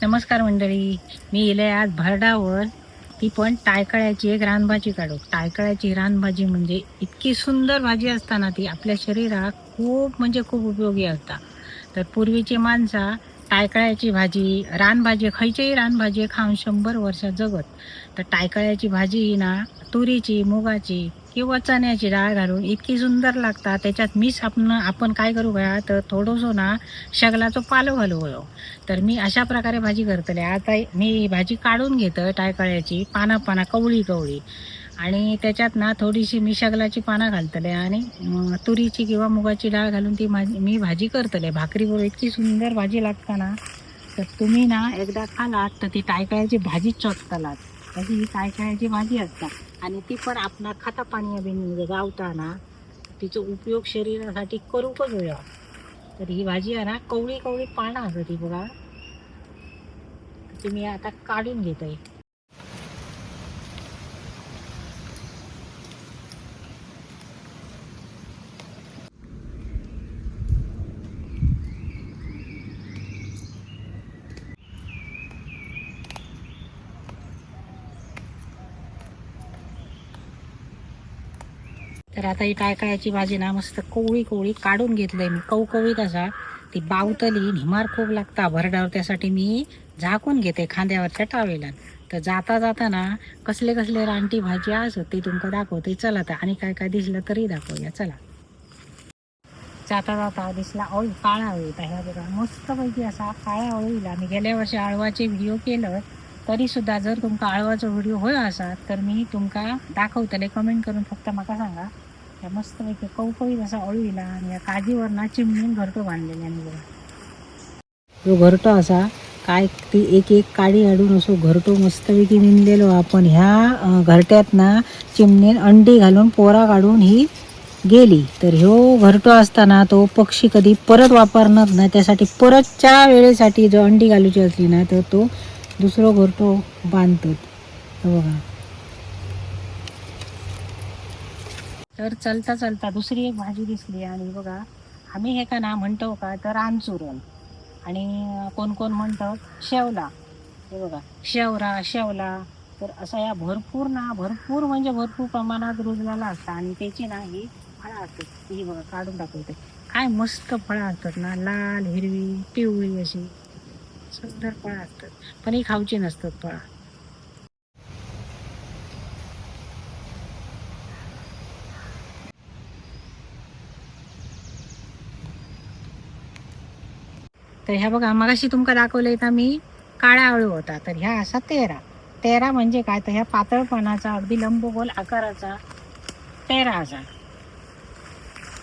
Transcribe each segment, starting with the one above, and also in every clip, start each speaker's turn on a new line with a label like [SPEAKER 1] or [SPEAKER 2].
[SPEAKER 1] नमस्कार मंडळी, मी इले आज भरडावर ती पण टायकळ्याची एक रानभाजी काढू. टायकळ्याची रानभाजी म्हणजे इतकी सुंदर भाजी असताना ती आपल्या शरीरात खूप म्हणजे खूप उपयोगी असता. तर पूर्वीची माणसा टायकळ्याची भाजी, रानभाजी, खयचीही रानभाजी खाऊन 100 वर्ष जगत. तर टायकळ्याची भाजी ही ना तुरीची, मुगाची किंवा चण्याची डाळ घालून इतकी सुंदर लागतात. त्याच्यात मिस आपण आपण काय करू गया तर थोडंसं ना शगलाचं पालो घालू गयो. तर मी अशा प्रकारे भाजी करतले. आता मी भाजी काढून घेतं टायकळ्याची, पाना पाना कवळी कवळी, आणि त्याच्यात ना थोडीशी मी शगलाची पानं घालतले आणि तुरीची किंवा मुगाची डाळ घालून ती मी भाजी करतले. भाकरीबरोबर इतकी सुंदर भाजी लागता ना, तर तुम्ही ना एकदा खालात तर ती टायकळ्याची भाजीच चोचतालात. अशी ही टायकळ्याची भाजी असता आणि ती पण आपणा खाता पाणी बिन गावताना तिचा उपयोग शरीरासाठी करूकच होया. तर ही भाजी आहे ना कवळी कवळी पानं असं ती बघा, ती मी आता काढून घेत आहे. तर आता ही टायकळ्याची भाजी ना मस्त कवळी कवळी काढून घेतलंय मी, कवकवळीत असा ती बावतली निमार खूप लागता भरडावर, त्यासाठी मी झाकून घेते खांद्यावरच्या टावेला. तर जाता जाता ना कसले कसले रानटी भाजी असत ते तुमका दाखवते. चला तर, आणि काय काय दिसलं तरी दाखवूया. चला, जाता जाता दिसला अळू, काळा अळू. तर ह्या बघा मस्तपैकी असा काळा अळू इला. मी गेल्या वर्षी आळवाचे व्हिडिओ केलं, तरी सुद्धा जर तुमका आळवाचो व्हिडिओ होय असा तर मी तुमका दाखवतले. कमेंट करून फक्त म्हाका सांगा. ह्या मस्तपैकी कवकवीत असा अळू इला आणि या काजीवर ना चिमणीन घरटो बांधलेले. आणि बघा ह्यो घरटो असा काय ती एक एक काडी हाडून असो घरटो मस्तपैकी विणलेलो. आपण ह्या घरट्यात ना चिमणीन अंडी घालून पोरा काढून ही गेली. तर ह्यो घरटो असताना तो पक्षी कधी परत वापरणार नाही, त्यासाठी परतच्या वेळेसाठी जो अंडी घालूची असली ना तर तो दुसरो घरटो बांधतो. बघा, तर चलता चलता दुसरी एक भाजी दिसली. आणि बघा आम्ही हे का ना म्हणतो का तर रानचुरण, आणि कोण कोण म्हणतं शेवला. हे बघा शेवरा, शेवला. तर असा या भरपूर ना भरपूर म्हणजे भरपूर प्रमाणात रुजलेला असता आणि त्याची ना ही फळं असतात. ही बघा काढून दाखवते, काय मस्त फळं असतात ना, लाल हिरवी पिवळी अशी सुंदर फळं असतात, पण ही खाऊची नसतात फळं. तर ह्या बघा मगाशी तुमका दाखवलं इथं मी काळा अळू होता, तर ह्या असा तेरा. तेरा म्हणजे काय तर ह्या पातळ पानाचा अगदी लंबगोल आकाराचा तेरा असा.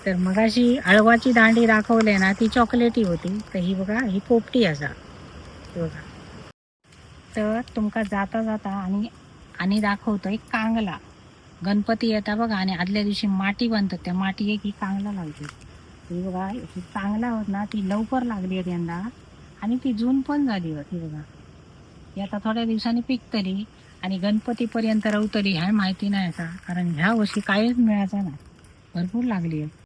[SPEAKER 1] तर मगाशी अळवाची दांडी दाखवले ना ती चॉकलेटी होती, तर ही बघा ही पोपटी असा बघा. तर तुमका जाता जाता आणि आणि दाखवतोय कांगला. गणपती येता बघा आणि आदल्या दिवशी माटी बांधतात, त्या माटी एक ही कांगला लागते. ही बघा ही कांगला होत ना ती लवकर लागली आहे यंदा आणि ती जून पण झाली होती. बघा ही आता थोड्या दिवसांनी पिकतली आणि गणपतीपर्यंत रवतली ह्या माहिती नाही आता, कारण ह्या वर्षी काहीच मिळायचं ना, भरपूर लागली आहे.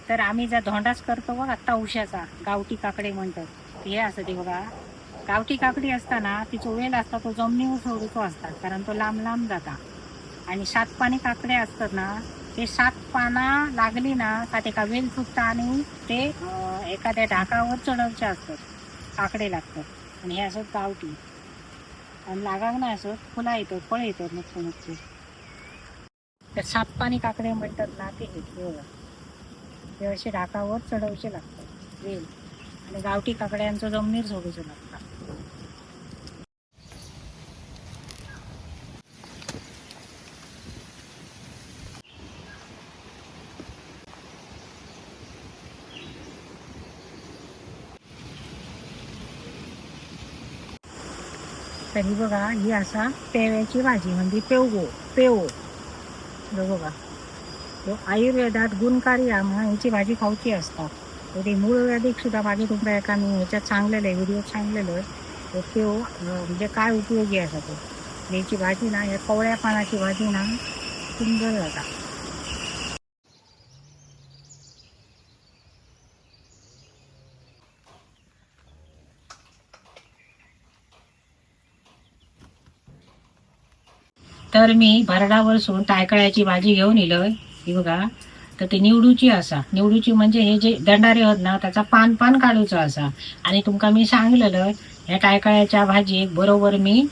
[SPEAKER 1] तर आम्ही ज्या धोंडाच करतो बघा तवशाचा, गावठी काकडे म्हणतात हे असं ते बघा. गावठी काकडी असताना तिचो वेल असता तो जमनीवर सोडूचो असता, कारण तो लांब लांब जाता. आणि 7 पाणी काकडे असतात ना ते 7 पाना लागली ना का ते का वेल फुटता आणि ते एखाद्या ढाकावर चढवचे असतात, काकडे लागतात. आणि हे असं गावठी आणि लागाक नाही असं फुला येतात, फळ येतात नुसतं नुसते. तर 7 पाणी काकडे म्हणतात ना ते हे बघा, ते असे ढाकावर चढवचे लागतात वेल, आणि गावठी काकड्यांचं जमनीर सोडूचं लागतं. तरी बघा ही असा पेव्याची भाजी म्हणजे पेवगो, पेवो. हे बघा तो आयुर्वेदात गुणकारी आहे म्हणून ह्याची भाजी खाऊची असतात. तर ते मूळ व्याधीक सुद्धा मागे तुमका एका मी ह्याच्यात सांगलेलं आहे, व्हिडिओत सांगलेलं आहे. तो पेव म्हणजे काय उपयोगी असा तो. याची भाजी ना, या कवळ्या पानाची भाजी ना सुंदर जाता. तर मी भरडावरसून टायकळ्याची भाजी घेऊन इलोय, ही बघा. तर ती निवडूची असा, निवडूची म्हणजे हे जे दंडारे होत ना त्याचा पान पान काढूचा असा. आणि तुमका मी सांगलेलं ह्या टायकळ्याच्या भाजीक बरोबर मी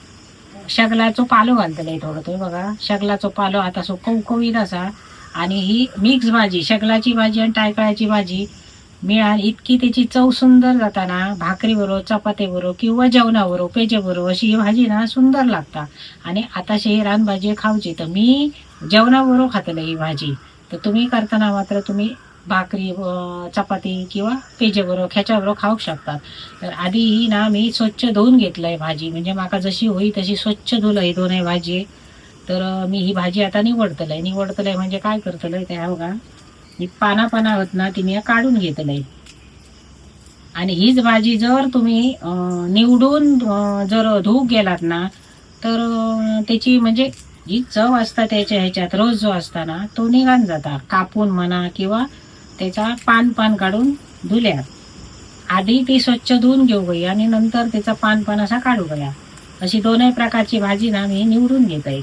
[SPEAKER 1] शगलाचो पालो घालतले थोडं. तुम्ही बघा शगलाचो पालो आता सो कवकवीत असा. आणि ही मिक्स भाजी, शगलाची भाजी आणि टायकळ्याची भाजी मिळान इतकी त्याची चव सुंदर जाता ना, भाकरी बरोबर, चपाती बरोबर किंवा जेवणाबरोबर, पेजे बरोबर अशी ही भाजी ना सुंदर लागता. आणि आताशी ही रानभाजी खावची तर मी जेवणाबरोबर खातले ही भाजी. तर तुम्ही करताना मात्र तुम्ही भाकरी, चपाती किंवा पेजे बरोबर ख्याच्याबरोबर खाऊ शकतात. तर आधी ही ना मी स्वच्छ धुवून घेतलंय भाजी, म्हणजे माका जशी होई तशी स्वच्छ धुलं ही दोन्ही भाजी. तर मी ही भाजी आता निवडतलंय. निवडतलंय म्हणजे काय करतलंय त्या बघा, ही पाना पाना होत ना ती मी काढून घेतलंय. आणि हीच भाजी जर तुम्ही निवडून जर धुवूक गेलात ना तर त्याची म्हणजे जी चव असता त्याच्या ह्याच्यात रस जो असता ना तो निघान जाता, कापून म्हणा किंवा त्याचा पान पान काढून धुल्या. आधी ती स्वच्छ धुवून घेऊ गई आणि नंतर त्याचा पान पान असा काढू गया. अशी दोनही प्रकारची भाजी ना मी निवडून घेत आहे.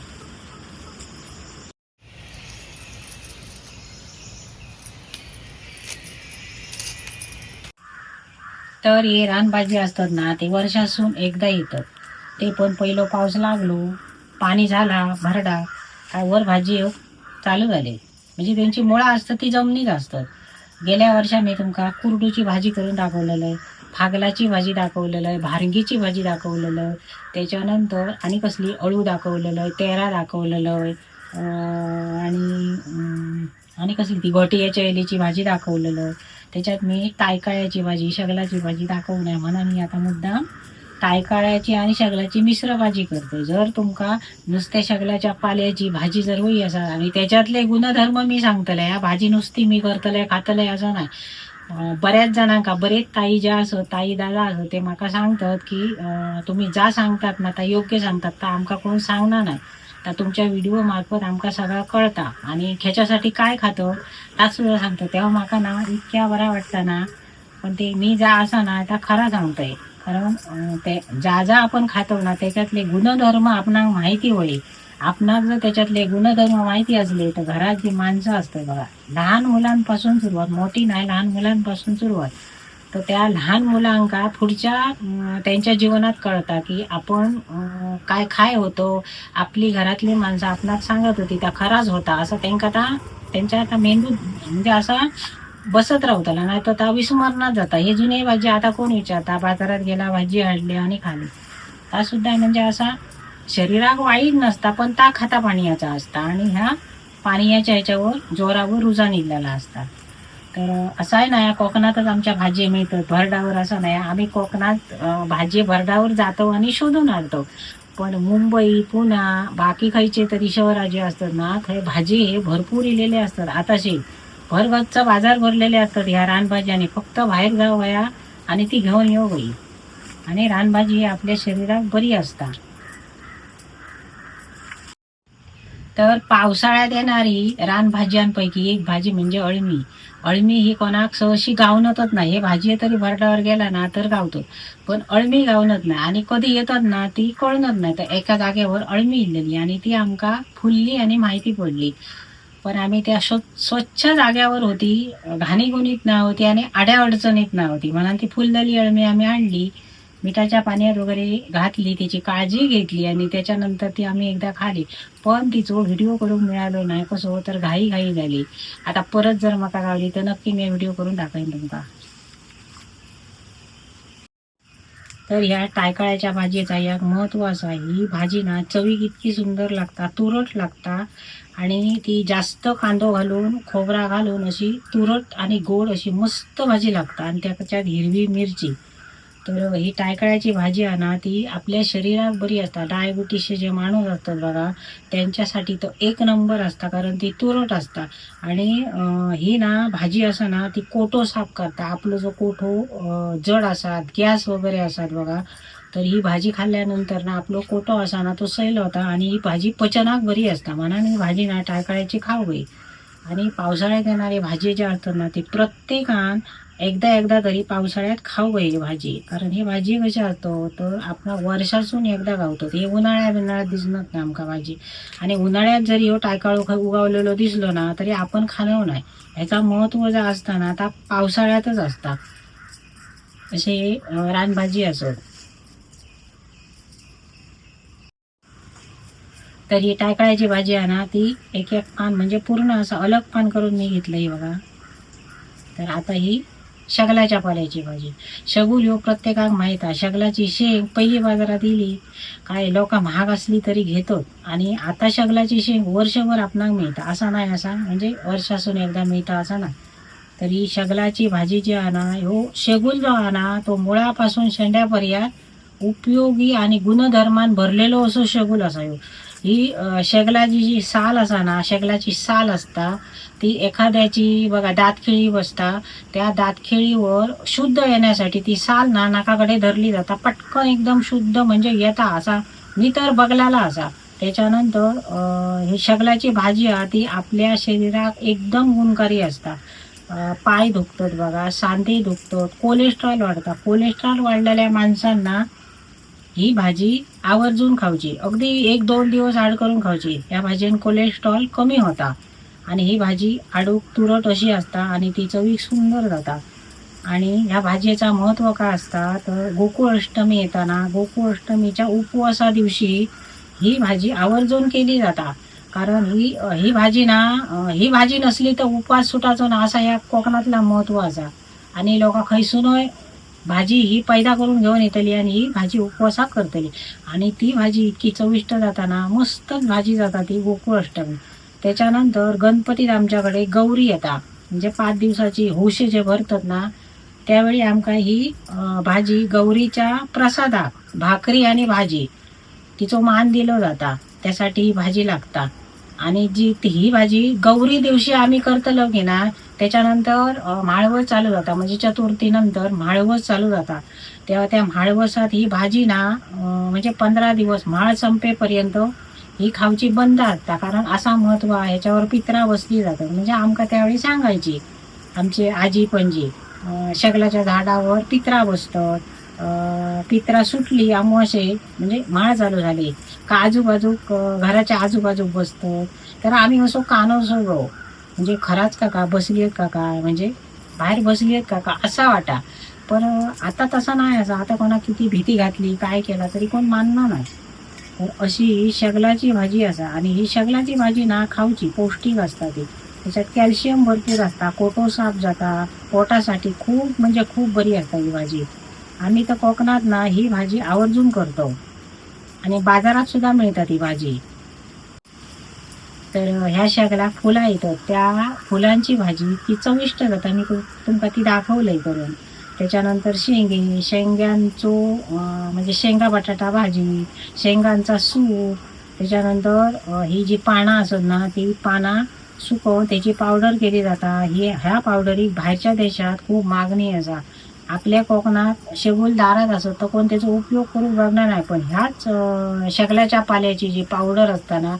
[SPEAKER 1] तर हे रानभाजी असतात ना ते वर्षासून एकदा येतात, ते पण पहिलं पाऊस लागलो पाणी झाला भरडा काय वर भाजी चालू झाले, म्हणजे त्यांची मुळं असतात ती जमिनीत असतात. गेल्या वर्षा मी तुमका कुरडूची भाजी करून दाखवलेलं आहे, फागलाची भाजी दाखवलेलं आहे, भारंगीची भाजी दाखवलेलं आहे, त्याच्यानंतर आणि कसली अळू दाखवलेलं आहे, तेरा दाखवलेलं आहे, आणि आणि कसली ती गोटियाच्या एलीची भाजी दाखवलेलं आहे. त्याच्यात मी तायकाळ्याची भाजी, शगलाची भाजी दाखवू नये म्हणून मी आता मुद्दाम तायकाळ्याची आणि शगलाची मिश्र भाजी करते. जर तुमका नुसत्या शगलाच्या पाल्याची भाजी जर होई असा आणि त्याच्यातले गुणधर्म मी सांगतले, ह्या भाजी नुसती मी करतले खातले असं नाही. बऱ्याच जणांका बरेच ताई ज्या असत, ताई दादा असत, ते म्हाका सांगतात की तुम्ही ज्या सांगतात ना त्या योग्य सांगतात, तर आमका कोण सांगणार नाही, तर तुमच्या व्हिडिओ मार्फत आमका सगळं कळता आणि ह्याच्यासाठी काय खातो ता सुद्धा सांगतो. तेव्हा म्हाका ना इतक्या बरा वाटता ना, पण ते मी ज्या असा ना त्या खरा सांगतोय. कारण ते ज्या ज्या आपण खातो ना त्याच्यातले गुणधर्म आपणाक माहिती होईल. आपणाक जर त्याच्यातले गुणधर्म माहिती असले तर घरात जी माणसं असतात बघा, लहान मुलांपासून सुरुवात, मोठी नाही लहान मुलांपासून सुरुवात, तर त्या लहान मुलांका पुढच्या त्यांच्या जीवनात कळता की आपण काय खाय होतो, आपली घरातली माणसं आपणाक सांगत होती त्या खराच होता, असं त्यांका आता त्यांच्या आता मेंदू म्हणजे असा बसत रावतला, नाही तर त्या विस्मरणात जाता. हे जुने भाजी आता कोण विचारता, बाजारात गेला भाजी आणली आणि खाली, ता सुद्धा म्हणजे असा शरीराक वाईट नसता, पण ता खाता पाण्याचा असता आणि ह्या पाण्याच्या ह्याच्यावर जोरावर रुजा निघलेला असता. तर असं आहे ना, या कोकणातच आमच्या भाजी मिळतात, भरडावर असं नाही. आम्ही कोकणात भाजी भरडावर जातो आणि शोधून आणतो, पण मुंबई, पुणा, बाकी खयचे तरी शहरात जे असतात ना थंय भाजी हे भरपूर इलेले असतात. आताशी भरगच्च बाजार भरलेले असतात ह्या रानभाज्याने. फक्त बाहेर जावया आणि ती घेऊन येऊ गई. आणि रानभाजी ही आपल्या शरीरात बरी असता. तर पावसाळ्यात येणारी रानभाज्यांपैकी एक भाजी म्हणजे अळमी. अळमी ही कोणाक सहशी गावनतच नाही. हे भाजी तरी भरडावर गेला ना तर गावतो, पण अळमी गावनत नाही आणि कधी येतात ना ती कळनत नाही. तर एका जागेवर अळमी इल्लेली आणि ती आमका फुलली आणि माहिती पडली, पण आम्ही त्या स्वच्छ जाग्यावर होती, घाणीगुणीत ना होती आणि आड्या अडचणीत ना होती, म्हणून ती फुललेली अळमी आम्ही आणली, मिठाच्या पाण्यात वगैरे घातली, त्याची काळजी घेतली आणि त्याच्यानंतर ती आम्ही एकदा खाली. पण तिचो व्हिडिओ करून मिळालो नाही, कसं तर घाई घाई झाली. आता परत जर माका गावली तर नक्की मी व्हिडिओ करून दाखवेन तुमका. तर ह्या टायकाळ्याच्या भाजीचा एक महत्त्व असा आहे, ही भाजी ना चवीक इतकी सुंदर लागता, तुरट लागता आणि ती जास्त कांदो घालून खोबरा घालून अशी तुरट आणि गोड अशी मस्त भाजी लागता आणि त्याच्यात हिरवी मिरची. तर ही टायकळ्याची भाजी आहे ना ती आपल्या शरीरात बरी असता. डायबिटीसचे जे माणूस असतात बघा त्यांच्यासाठी तर एक नंबर असता, कारण ती तुरट असता. आणि ही ना भाजी असं ना ती कोटो साफ करता. आपलं जो कोठो जड असात, गॅस वगैरे असतात बघा, तर ही भाजी खाल्ल्यानंतर ना आपलं कोटो असा ना तो सैल होता आणि ही भाजी पचनाक बरी असता. म्हणून ही भाजी ना टायकळ्याची खाऊ गई. आणि पावसाळ्यात येणारी भाजी जे असतात ना ती प्रत्येकान एकदा एकदा तरी पावसाळ्यात खाऊ ही भाजी, कारण ही भाजी कशी असतो तर आपण वर्षासून एकदा गावतो. हे उन्हाळ्या बिन्हाळ्यात दिसणार नाही आमका भाजी. आणि उन्हाळ्यात जरी ह्यो टायकाळू उगावलेलो दिसलो ना तरी आपण खाणव नाही. ह्याचा महत्व जे असता ना ता पावसाळ्यातच असता. असे रानभाजी असत. तर ही टायकाळ्याची भाजी आहे ना ती एक एक पान म्हणजे पूर्ण असं अलग पान करून मी घेतलं ही बघा. तर आता ही शगलाच्या पाल्याची भाजी. शगुल ह्यो प्रत्येकाक माहीत आहे. शगलाची शेंग पहिली बाजारात इली काय लोक महाग असली तरी घेतो. आणि आता शगलाची शेंग वर्षभर आपणाक मिळता असा नाही, असा म्हणजे वर्षासून एकदा मिळता असा नाही. तर ही शगलाची भाजी जी आहे ना, ह्यो शेगूल जो आहे ना तो मुळापासून शेंड्यापर्यंत उपयोगी आणि गुणधर्मान भरलेलो असो शेगूल असा ह्यो. ही शेगलाची जी साल असा ना, शेगलाची साल असता ती एखाद्याची बघा दातखिळी बसता, त्या दातखिळीवर शुद्ध येण्यासाठी ती साल ना नाकाकडे धरली जाता, पटकन एकदम शुद्ध म्हणजे येता असा मी तर बघलाला असा. त्याच्यानंतर ही शगलाची भाजी हा ती आपल्या शरीराक एकदम गुणकारी असता. पाय दुखतात बघा, सांधे दुखतात, कोलेस्ट्रॉल वाढता. कोलेस्ट्रॉल वाढलेल्या माणसांना ही भाजी आवर्जून खावची, अगदी 1-2 दिवस आड करून खावची. या भाजयेन कोलेस्ट्रॉल कमी होता आणि ही भाजी आडूक तुरट अशी असता आणि ती चवीक सुंदर जाता. आणि ह्या भाजयेचा महत्त्व काय असता तर गोकुळ अष्टमी येताना गोकुळ अष्टमीच्या उपवासा दिवशी ही भाजी आवर्जून केली जाता. कारण ही ही भाजी ना ही भाजी नसली तर उपवास सुटाचो ना, असा ह्या कोकणातला महत्व असा. आणि लोक खंयसूनय भाजी ही पैदा करून घेऊन येतली आणि ही भाजी उपवासाक करतली आणि ती भाजी इतकी चविष्ट जाता ना, मस्तच भाजी जाता ती गोकुळ अष्टमी. त्याच्यानंतर गणपतीत आमच्याकडे गौरी येता, म्हणजे 5 दिवसाची हौशे जे भरतात ना त्यावेळी आमका ही भाजी गौरीच्या प्रसादाक भाकरी आणि भाजी तिचो मान दिलो जाता, त्यासाठी ही भाजी लागता. आणि जी ही भाजी गौरी दिवशी आम्ही करतलो की ना त्याच्यानंतर म्हाळवस चालू जाता, म्हणजे चतुर्थीनंतर म्हाळवस चालू जाता. तेव्हा त्या म्हाळवसात ही भाजी ना म्हणजे 15 दिवस म्हाळ संपेपर्यंत ही खावची बंद असता, कारण असा महत्व आहे ह्याच्यावर पित्रा बसली जातात. म्हणजे आमका त्यावेळी सांगायची आमची आजी पणजी, शगलाच्या झाडावर पित्रा बसतात. पित्रा सुटली अमावस्ये म्हणजे म्हाळ चालू झाली का आजूबाजूक घराच्या आजूबाजूक बसतात. तर आम्ही असो कानोसो गो म्हणजे खराच काका बसली आहेत का काय, म्हणजे बाहेर बसली आहेत काका असा वाटा. पण आता तसा नाही असा, आता कोणा किती भीती घातली काय केला तरी कोण मानणार नाही. तर अशी ही शगलाची भाजी असा. आणि ही शगलाची भाजी ना खावची, पौष्टिक असता ती, त्याच्यात कॅल्शियम भरपूर असता, कोटो साफ जाता, पोटासाठी खूप म्हणजे खूप बरी असता ही भाजी. आम्ही तर कोकणात ना ही भाजी आवर्जून करतो आणि बाजारात सुद्धा मिळतात ही भाजी. तर ह्या शेगलाक फुलां येतात, त्या फुलांची भाजी ती चविष्ट जाता, मी तुमका ती दाखवलंय करून. त्याच्यानंतर शेंगे, शेंग्यांचो म्हणजे शेंगा बटाटा भाजी, शेंगांचा सूप. त्याच्यानंतर ही जी पानां असत ना ती पानां सुकोवन त्याची पावडर केली जाता. ही ह्या पावडरीक भायरच्या देशात खूप मागणी आसा. आपल्या कोकणात शेगूल दारात असत तर कोण त्याचो उपयोग करूंक बघणार नाही, पण ह्याच शेगलाच्या पाल्याची जी पावडर असता ना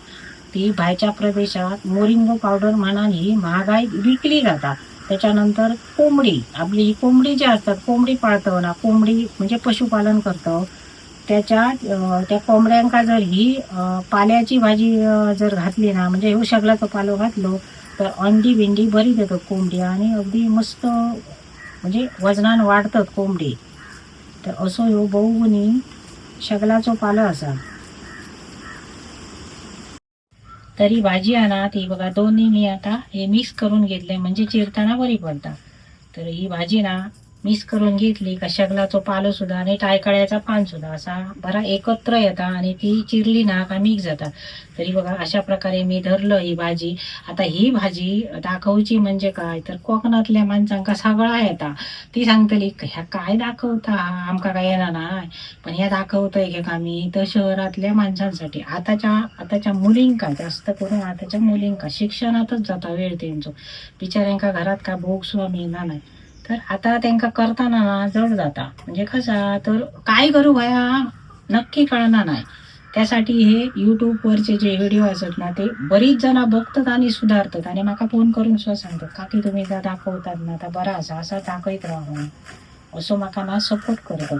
[SPEAKER 1] ती भायच्या प्रदेशात मोरिंगो पावडर म्हणून ही महागाई विकली जाता. त्याच्यानंतर कोंबडी, आपली ही कोंबडी जी असतात, कोंबडी पाळतो ना, कोंबडी म्हणजे पशुपालन करतो, त्याच्यात त्या कोंबड्यांका जर ही पाल्याची भाजी जर घातली ना, म्हणजे ह्यो शेगलाचो पालो घातलो तर अंडी बिंडी बरी देतात कोंबडी आणि अगदी मस्त म्हणजे वजनान वाढतात कोंबडी. तर असो ह्यो बहुगुणी शेगलाचो पालो असा. तरी भाजी आणा ती बघा दोन्ही मी आता हे मिक्स करून घेतले, म्हणजे चिरताना बरी पडता. तर ही भाजी ना मिक्स करून घेतली का शेगलाचो पालो सुद्धा आणि टायकळ्याचा पान सुद्धा असा बरा एकत्र येता आणि ती चिरली ना का मिक्स जाता. तरी बघा अशा प्रकारे मी धरलं ही भाजी. आता ही भाजी दाखवची म्हणजे काय तर कोकणातल्या माणसांका सगळा येता, ती सांगतली ह्या काय दाखवता आमका काय येणार नाही, पण ह्या दाखवतंय हे का मी तर शहरातल्या माणसांसाठी. आताच्या आताच्या मुलींका जास्त करून आताच्या मुलींका शिक्षणातच जाता वेळ त्यांचो, बिचाऱ्यांका घरात काय भोग सुद्धा मिळणार नाही. तर आता त्यांका करताना ना जड जाता, म्हणजे कसा तर काय करू भया नक्की कळणार नाही. त्यासाठी हे यूट्यूबवरचे जे व्हिडिओ असत ना ते बरीच जण बघतात आणि सुधारतात आणि माका फोन करून सुद्धा सांगतात, काकी तुम्ही जा दाखवतात ना तर बरा असा असा दाखयत राहा म्हणून, असो माका ना सपोर्ट करतात.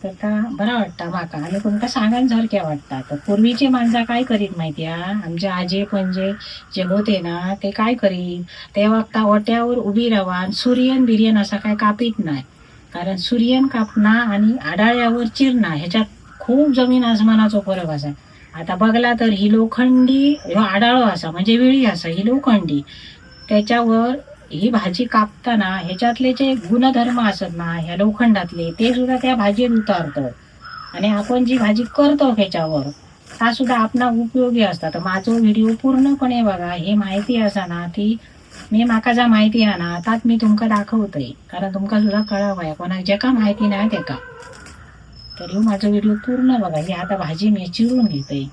[SPEAKER 1] तर ता बरा वाटता माका आणि तुमका सांगान सारख्या वाटता. तर पूर्वीची माणसा काय करीत माहिती हा, आमचे आजे पणजे जे होते ना ते काय करीत, ते वक्ता ओट्यावर उभी रावान सुर्यन बिर्यन असा काय कापीत नाही, कारण सुर्यन कापना आणि आडाळ्यावर चिरणा ह्याच्यात खूप जमीन आसमानाचो फरक असा. आता बघला तर ही लोखंडी ह्यो आडाळो असा म्हणजे विळी असा, ही लोखंडी, त्याच्यावर ही भाजी कापताना ह्याच्यातले जे गुणधर्म असत ना ह्या लोखंडातले ते सुद्धा त्या भाजीत उतारतात आणि आपण जी भाजी करतो ह्याच्यावर ता सुद्धा आपणा उपयोगी असता. तर माझो व्हिडिओ पूर्णपणे बघा, हे माहिती असा ना ती मी माका जा माहिती हा ना तात मी तुमका दाखवतोय, कारण तुमका सुद्धा कळावं कोणाक जेका माहिती नाही तेका. तर ह्यो माझो व्हिडिओ पूर्ण बघा. ही आता भाजी मी चिरून घेतय.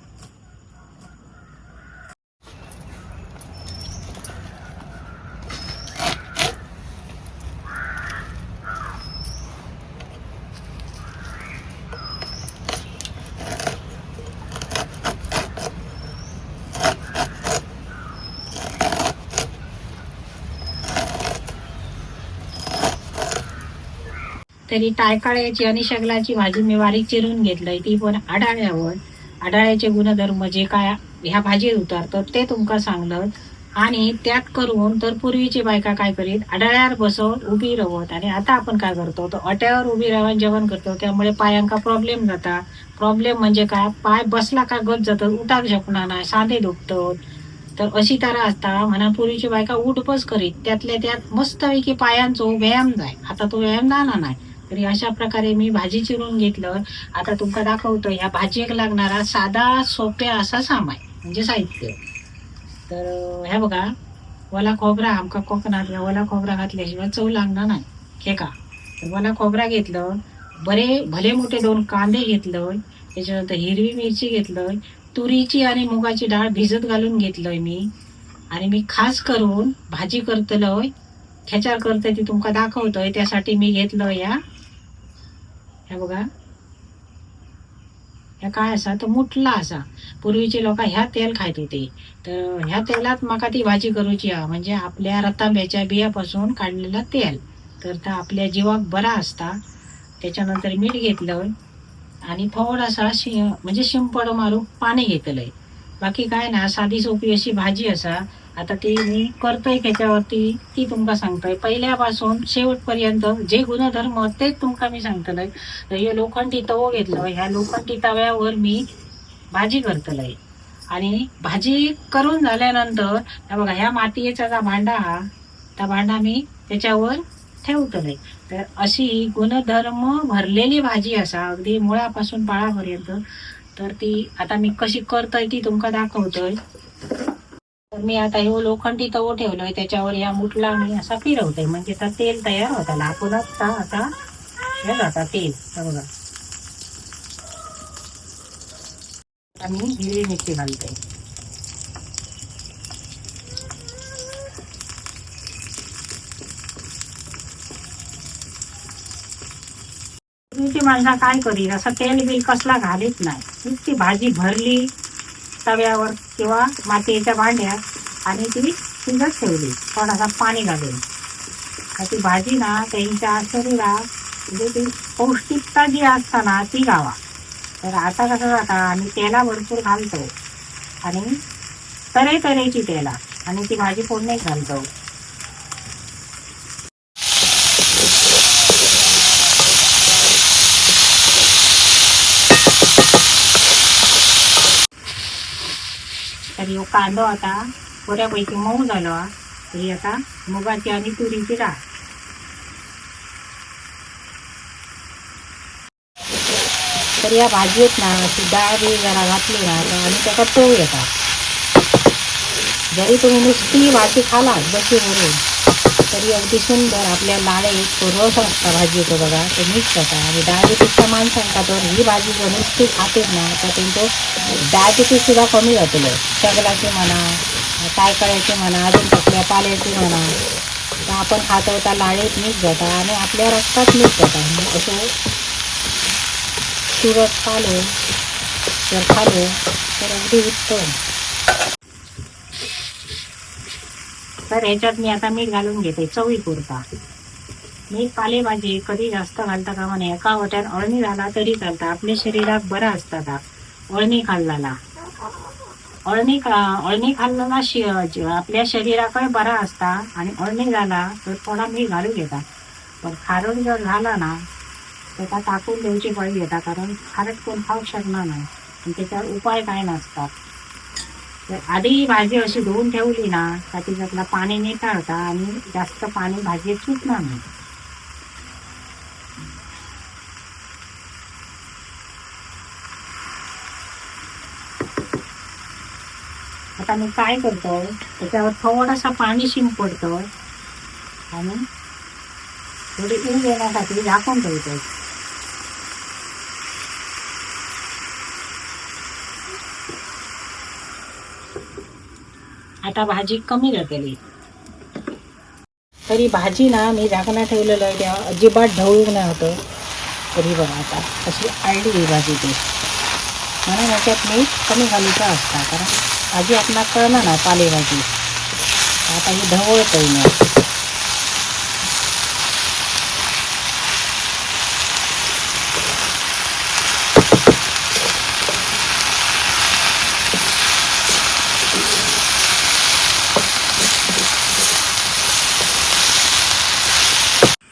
[SPEAKER 1] तरी टायकाळ्याची आणि शगलाची भाजी मी बारीक चिरून घेतलंय, ती पण आडाळ्यावर. आडाळ्याचे गुणधर्म जे काय ह्या भाजीत उतारतात ते तुमका सांगलं. आणि त्यात करून तर पूर्वीची बायका काय करीत, आडाळ्यावर बसवून उभी राहत, आणि आता आपण काय करतो तर ओट्यावर उभी राहून जेवण करतो, त्यामुळे पायांका प्रॉब्लेम जाता. प्रॉब्लेम म्हणजे काय, पाय बसला काय गप जातात, उठाक शकणार नाही, सांधे दुखतात. तर अशी तारा असता म्हणा पूर्वीची बायका उठ बस करीत, त्यातल्या त्यात मस्तपैकी पायांचो व्यायाम जाय, आता तो व्यायाम जाणार नाही. तरी अशा प्रकारे मी भाजी चिरून घेतलं. आता तुमका दाखवतो ह्या भाजीक लागणारा साधा सोप्या असा सामान म्हणजे साहित्य. तर ह्या बघा ओला खोबरा, आमका कोकणात ह्या ओला खोबरा घातल्याशिवाय चव लागणार नाही हे का. तर ओला खोबरा घेतलं, बरे भले मोठे 2 कांदे घेतलं, त्याच्यानंतर हिरवी मिरची घेतलं, तुरीची आणि मुगाची डाळ भिजत घालून घेतलंय मी. आणि मी खास करून भाजी करतलोय खेचार करतोय ती तुमका दाखवतोय, त्यासाठी मी घेतलं या ह्या बघा ह्या काय असा तर मुठला असा. पूर्वीचे लोक ह्या तेल खायत होते, तर ह्या तेलात माका ती भाजी करूची हा, म्हणजे आपल्या रतांब्याच्या बियापासून काढलेला तेल, तर ता आपल्या जीवाक बरा असता. त्याच्यानंतर मीठ घेतलं आणि थोडासा म्हणजे शिंपड मारून पाणी घेतलंय, बाकी काय ना साधी सोपी अशी भाजी असा. आता ती मी करतोय त्याच्यावरती ती तुमका सांगतोय, पहिल्यापासून शेवटपर्यंत जे गुणधर्म तेच तुमका मी सांगतलंय. तर हे लोखंडी तवो घेतलं, ह्या लोखंडी तव्यावर मी भाजी करतलंय. आणि भाजी करून झाल्यानंतर ह्या बघा ह्या मातयेचा जा भांडा हा त्या भांडा मी त्याच्यावर ठेवतलंय. तर अशी गुणधर्म भरलेली भाजी असा अगदी मुळापासून पाळापर्यंत. तर ती आता मी कशी करतोय ती तुमका दाखवतोय. तर मी आता हे लोखंडी तवो ठेवलोय, त्याच्यावर या मुठला मी असा फिरवतोय, म्हणजे आता तेल तयार होताला आपणच आता हे जाता तेल. हे बघा आता मी हिरवी मिरची घालते. पूर्वीची माणसा काय करीत, असं तेल बिल कसला घालीत नाही, नुसती भाजी भरली तव्यावर किंवा मातीच्या भांड्यात आणि ती शिजत ठेवली थोडासा पाणी घालून. ती भाजी ना त्यांच्या शरीरात म्हणजे ती पौष्टिकता जी असता ना ती गावा. तर आता कसं जाता आम्ही तेला भरपूर घालतो आणि तऱ्हेतऱ्हेची तेला आणि ती भाजी फोडणीत घालतो. तर ह्यो कांदो आता बऱ्यापैकी मऊ झालो. ही आता मुगाची आणि तुरीची डाळ. तर या भाजयेत ना अशी डाळ बी जरा घातली ना तर आणि त्याका चव येता. जरी तुम्ही नुसती भाजी खालात बशी भरून तरी अगदी सुंदर आपल्या लाळेत तो रस असता भाजयेचो बघा तो मिक्स जाता. आणि डायबिटीसच्या माणसांका तर ही भाजी जर नुसती खातेत ना तर त्यांचो डायबिटीस सुद्धा कमी जातलो. शगलाची म्हणा, तायकळ्याची म्हणा, अजून कसल्या पाल्याची म्हणा, तर आपण खातो त्या लाळेत मिक्स जाता आणि आपल्या रक्तात मिक्स जाता. असं तुरट पालो जर खालो तर अगदी उत्तम. तर ह्याच्यात मी आता मीठ घालून घेते चवीपुरता. मीठ पालेभाजी कधी जास्त घालता कामा नये. एका वाट्यात अळणी झाला तरी चालता, आपल्या शरीरात बरा असता अळणी खाल्ल्याला. अळणी खाल्लेला आपल्या शरीराकडे बरा असता. आणि अळणी झाला तर थोडा मीठ घालू घेता, पण खारट जर झाला ना तर त्या टाकून द्यायची पाळी येता, कारण खारट कोण खाऊ शकणार नाही आणि त्याच्यावर उपाय काय नसतात. तर आधी ही भाजी अशी धुवून ठेवली ना का तिच्यातला पाणी निथळता आणि जास्त पाणी भाजीत सुटणार नाही. आता मी काय करतो, त्याच्यावर थोडासा पाणी शिंपडतो आणि थोडी ऊब येण्यासाठी झाकून ठेवतो. आता भाजी कमी जातली. तरी भाजी ना मी झाकणा ठेवलेलं आहे तेव्हा अजिबात ढवळूक नाही होतं. तरी बघा आता अशी आळली ही भाजी ती, म्हणून ह्याच्यात मीठ कमी घालूचा असता, कारण भाजी आपणाक कळणार ना पालेभाजी. आता ही ढवळतोय मी.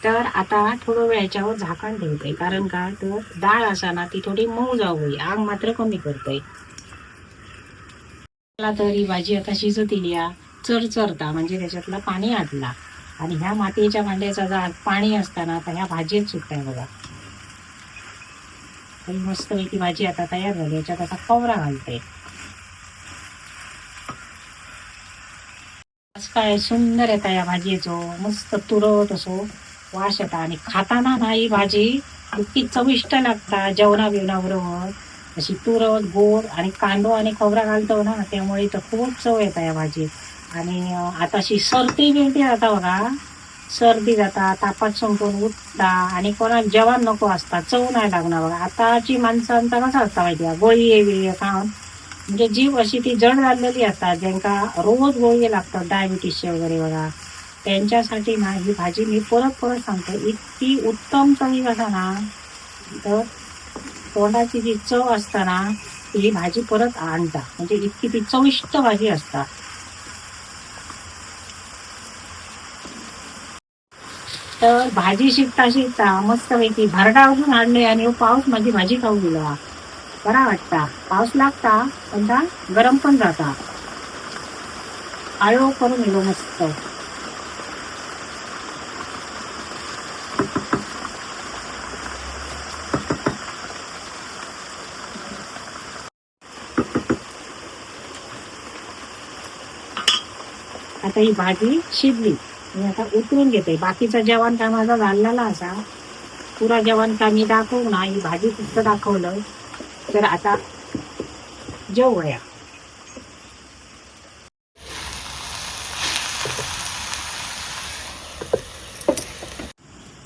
[SPEAKER 1] तर आता थोडं वेळ याच्यावर झाकण ठेवतोय, कारण का तर डाळ असा ना ती थोडी मऊ जाऊ, आग मात्र कमी करतोय. मला तर ही भाजी आता शिजत इली हा, चरचरता म्हणजे त्याच्यातला पाणी आटला. आणि ह्या मातीच्या भांड्याचा जर पाणी असताना तर ह्या भाजीत सुटताय बघा. ही मस्तपैकी भाजी आता तयार झाली. याच्यात आता खोबरा घालते. आज काय सुंदर येता या भाजीचो, मस्त तुरट असो वास येता. आणि खाताना ना ही भाजी इतकी चविष्ट लागता जेवणा बिवणाबरोबर, अशी तुरट गोड आणि कांदो आणि खोबरा घालतो ना त्यामुळे तर खूप चव येता या भाजीत. आणि आता अशी सर्दी बिर्दी जाता बघा, सर्दी जाता, तापात संपून उठता आणि कोणाक जेवण नको असता, चव नाही लागणार बघा. आताची माणसांचा कसं असता माहिती आहे, गोळी बिळी खाऊन म्हणजे जीभ अशी ती जड झालेली असतात, ज्यांका रोज गोळी लागतात डायबिटीसचे वगैरे बघा, त्यांच्यासाठी ना ही भाजी मी परत परत सांगतो, इतकी उत्तम चवी असा ना तर तोंडाची जी चव असताना ही भाजी परत आणता, म्हणजे इतकी ती चविष्ट भाजी असता. तर भाजी शिकता शिकता मस्तपैकी भरडा अजून आणले आणि पाऊस माझी भाजी खाऊ गेला. बरा वाटता, पाऊस लागता पण ता गरम पण जाता. आळो करून गेलो मस्त. आता ही भाजी शिजली, मी आता उतरून घेते. बाकीचा जेवण काय माझा झालेला असा पुरा जेवण काय मी दाखवू ना, ही भाजी फक्त दाखवलं. तर आता जेवूया.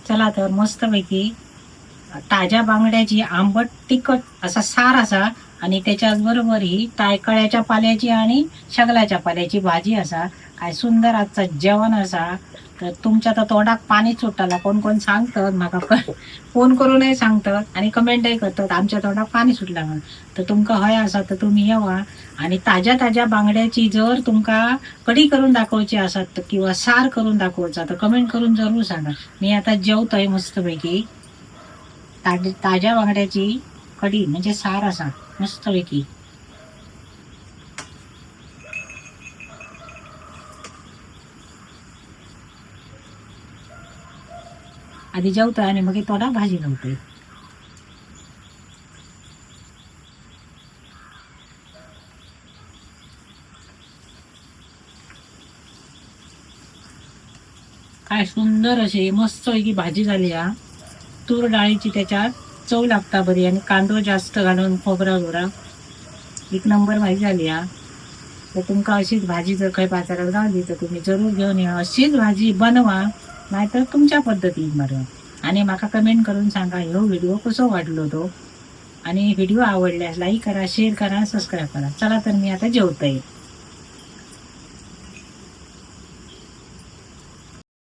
[SPEAKER 1] चला तर मस्तपैकी ताज्या बांगड्याची आंबट तिखट असा सार असा आणि त्याच्याचबरोबर ही तायकळ्याच्या पाल्याची आणि शगलाच्या पाल्याची भाजी असा. काय सुंदर आजचा जेवण असा. तर तुमच्या तर तोंडाक पाणी सुटला. कोण कोण सांगतात म्हाका, फोन करूनही सांगतात आणि कमेंटही करतात आमच्या तोंडाक पाणी सुटला म्हणून. तर तुमका हय असा तर तुम्ही येवा आणि ताज्या ताज्या बांगड्याची जर तुमका कढी करून दाखवची असत किंवा सार करून दाखवचा तर कमेंट करून जरूर सांगा. मी आता जेवतोय मस्तपैकी ताज्या बांगड्याची कढी म्हणजे सार असा मस्तपैकी. आधी जेवतोय आणि मग थोडा भाजी लावतोय. काय सुंदर अशी मस्तपैकी भाजी झाली हा. तूर डाळीची त्याच्यात चव लागता बरी आणि कांदो जास्त घालून खोबरा गोरा एक नंबर भाजी झाली हा. तर तुमका अशीच भाजी जर काही बाजारात गावली तर तुम्ही जरूर घेऊन या, अशीच भाजी बनवा नाहीतर तुमच्या पद्धतीन बनवा आणि माका कमेंट करून सांगा ह्यो व्हिडिओ कसो वाटलो तो. आणि व्हिडिओ आवडल्यास लाईक करा, शेअर करा, सबस्क्राईब करा. चला तर मी आता जेवते.